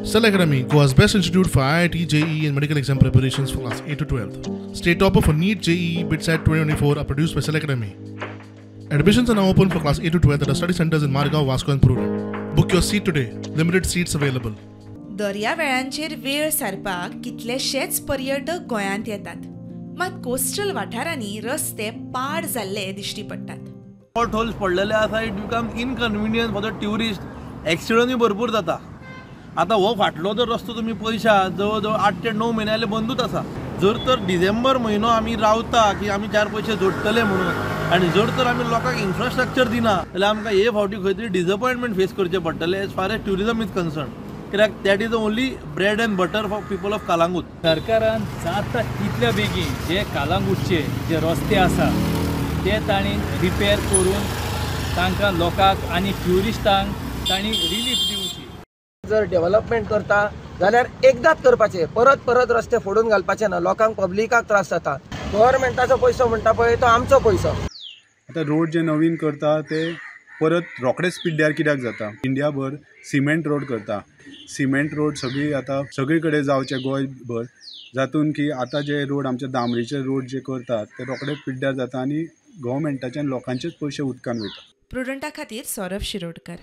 Cell Academy, Goa's best institute for IIT, JEE and medical exam preparations for class 8 to 12. State topper for NEET, JEE, BITSAT 2024 are produced by Cell Academy. Admissions are now open for class 8 to 12 at our study centers in Margao, Vasco and Prudent. Book your seat today. Limited seats available. दर्या वेळांचेर वेळ सारपाक कितलेशेच पर्यटक गोंयांत येतात, मात coastal वाठारांनी रस्ते पाड जाल्ले दिश्टी पडटात. पॉट होल्स पडलेले आसा, it become inconvenience for the tourist. एक्सिडंटूय भरपूर जाता. आतां हो फाटलो जर रस्तो तुमी पळयशात, जवळ जवळ 8 ते 9 म्हयने जाले बंदूच आसा. जर तर डिसेंबर म्हयनो आमी रावता की आमी 4 पयशे जोडटले म्हणून, आनी जर तर आमी लोकांक इन्फ्रास्ट्रक्चर दिना जाल्यार आमकां हे फावटी खंय तरी डिसअपॉयंटमेंट फेस करचें पडटलें as far as tourism is concern. कित्याक that is the only bread and butter for people of Calangute. सरकारान जाता तितल्या बेगीन जे कालांगूटचे जे रस्ते आसा ते तांणी रिपेर करून तांकां लोकांक आनी ट्युरिस्टांक तांणी रिलीफ दिवची. जर डेव्हलपमेंट करता जाल्यार एकदाच करपाचें, परत परत रस्ते फोडून घालपाचे ना. लोकांक पब्लिकाक त्रास जाता. गव्हर्मेंटाचो पयसो म्हणटा पळय तो आमचो पयसो. आतां रोड जे नवीन करता ते परत रोखडेच पिड्ड्यार कित्याक जाता? इंडियाभर सिमेंट रोड करता, सिमेंट रोड सगळी आतां सगळी कडेन जावचे गोंयभर, जातून की आतां जे रोड आमचे दामरीचे रोड जे करतात ते रोखडे पिड्ड्यार जाता आनी गव्हर्मेंटाच्यान लोकांचेच पयशे उदकान वयता. प्रुडंटा खातीर सौरभ शिरोडकर.